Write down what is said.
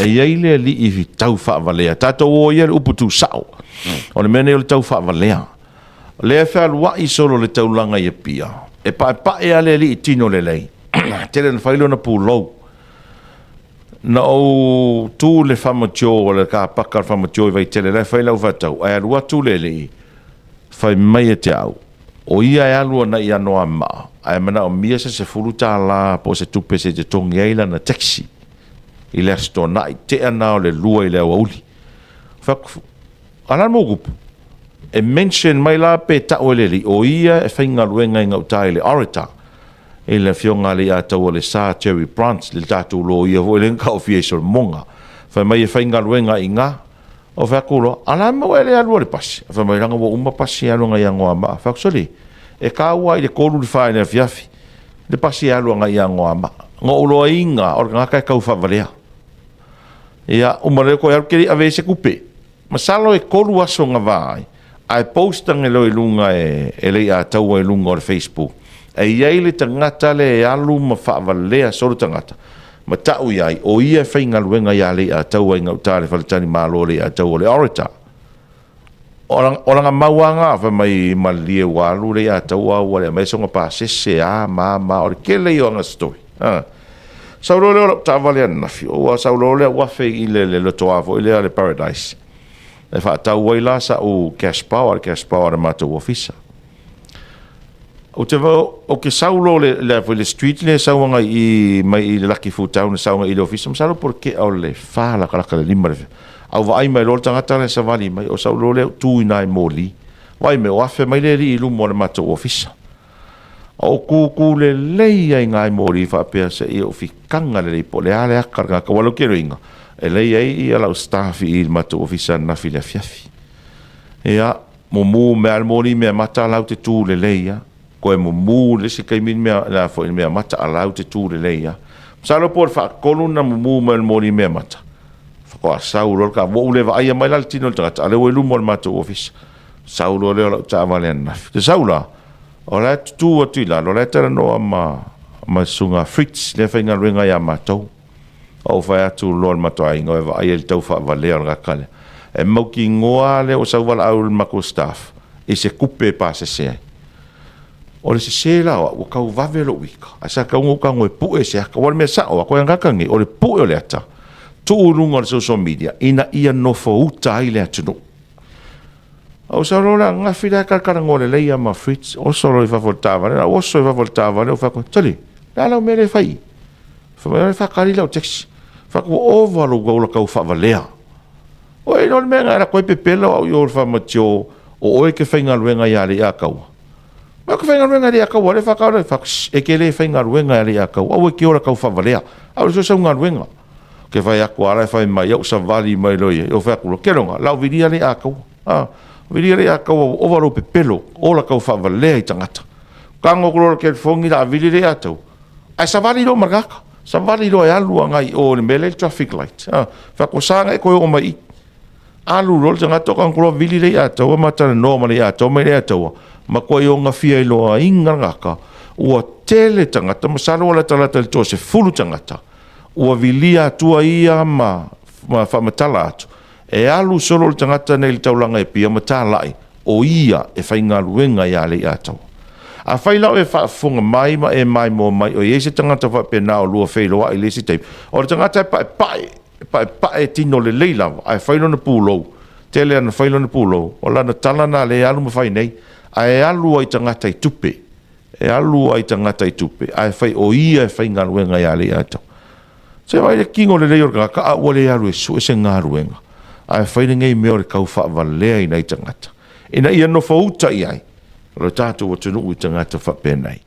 E i ai le alii tau faavalea. Tatou o ia i le upu tuusao. O le mea nei o le tau faavalea. O lea e fealuai solo le taulaga i Apia, e paepae lava le alii tino lelei. Tele ina fai lona pulou. Na ou tu i le Farmajo, o le car paka o le Farmajo i Vaitele la e fai lau faatau, ae alu atu le alii, fai mai ia te au, o ia e alu ana i Anoamaa, ae manaomia se $10 po o se tupe se i totogi ai lana taxi i le Aso Toonai, tea na o le 2 i le aoauli. Fai atu, a o le a le mea ua tupu? E mention mai la pe tau e le alii, o ia e faigaluega i gauta i le Orator, i le afioga a Leiataualesa Jerry Branch, le tatou loia foi lea na taofia i Solomoga. Fai mai e faigaluega i ina. Ou fai atu loa, a o le a le mea ua e le alu ai i le pasi? Fai mai, leaga ua uma pasi e alu agai Anoamaa. Fai atu, sole, e taua lava i le 3 i le 4 i le afiafi le pasi e alu agai Anoamaa. Na ou iloaina o le tagata e tau faavalea. Ia, uma loa toe alu, ou te le i avea i ai se tupe. Masalo e 3 aso na va ai, ae post ane loa i luga e Leiataua i luga o le Facebook, e i ai le tagata lea e alu ma faavalea solo tagata, ma tau i ai, o ia e faigaluega ia Leiataua i gauta i le faletalimalo o Leiataua o le Orator. O lana mau lava na, fai mai, malilie ua alu Leiataua ua le aumaia sona pasese, a ma a ma a, o le tele ia o ana story. Sau loa lea o lau taavale ananafi, ua sau loa lea ua afe i le lotoa foi lea o le Paradise, e faatau ai la sau cash power, le cash power a le matou ofisa. Ou te, ou te sau loa le, le, le street lea e sau agai i, mai i le Lucky Food Town e sau agai i le ofisa, masalo po o le tea o le 4 latalata le 5 le au vaai mai loa le tagata lea e savali mai, o sau loa lea ou tu i ina i moli. Vaai mai, o afe mai le alii i luma o le matou ofisa. O kūkū lelei ai ngai moli faapea se i ou fikaga lelei po o le a le aka o le tagata. Ua lau keloiga, e lei ai ia lau staff i le matou ofisa ananafi i le afiafi. Ia, mumu mea le moli mea mata lau te tū lelei ia. Koe mumu le isi taimi mea, le a foi le mea mata a lau te tū lelei ia. Masalo po o le faatolu na mumu mai o le moli mea mata. Faatoa sau loa le ta, ua ou le vaaia mai la le tino o le tagata, a o lea ua i luma o le matou ofisa. Sau loa lea o lau taavale ananafi. Te sau la, o la e tutu atu i lalo, o la e talanoa ma, ma susuga Fritz, lea e faigaluega ia matou. Ou fai atu loa i le matou aiga, e vaai ai i le tau faavalea o le tagata lea. E mautinoa lava lea ua sau valaau i le matou staff i se tupe e pasese ai. O le sese la o au, ua tau vave lou ika, ae sa tatau ona ou tago e pue se ata. Aua o le mea sao lava, koe gata nei, o le pue o le ata, tuu i luga o le social media ina ia nofouta ai le atunuu. Ou sau loa lea ananafi la e talatalanoa lelei lava ma Fritz, oso loa i fafo o le taavale, na ou oso i fafo o le taavale ou fai atu, Tali, le a lau mea lea e fai i? Fai mai, e faatali lau taxi. Fai atu, ua ova lou ola tau faavalea. Oi, o le mea na koe pepelo au i o le whamatio o oe ke whaingaluenga ia le ia kaua. Ma ke whaingaluenga ia kaua, le whakau le whak, e ke le whaingaluenga ia le ia kaua, au e ke ola kau whavalea. Au le sau galuenga. Ke whai aku ala e whai mai, au savali mai lo ia, o whai aku lo, ke longa, lau vilia le ia kaua. Ah, vilia le ia kaua, ova lou pepelo, ola kau whavalea i tangata. Kango kulo ke fongi la vili le ia tau. Ae savali loa ma le tagata. Savali loa e alu agai i o i le mea lea i le traffic light. Ha, fai atu, saga e koe oo mai i. Alu loa le tagata o kanakoloa vili le iataua ma talanoa ma le iataua mai le iataua. Matua i ogafia i loa aiga le tagata. Ua tele tagata, masalo ua latalata i le toasefulu tagata ua vilia atua ia ma, ma faamatala atu. E alu solo le tagata nei i le taulaga e Apia ma talai, o ia e faigaluega iā Leiataua. Afai la o e faafofoga mai ma e maimoa mai o i ai se tagata faapena o lua feiloai i le isi taimi, o le tagata e paepae, e paepae tino lelei lava, ae fai lona pulou, tele ana fai lona pulou, o lana tala na lea e alu ma fai nei, ae alu ai tagata i tupe, e alu ai tagata i tupe, ae fai o ia e faigaluega iā Leiataua. Se vaai le tino lelei o le tagata, a ua le alu e sue se galuega, ae fai lenei mea o le tau faavalea i nai tagata, ina ia nofouta i ai lo tatou atunuu i tagata faapenei.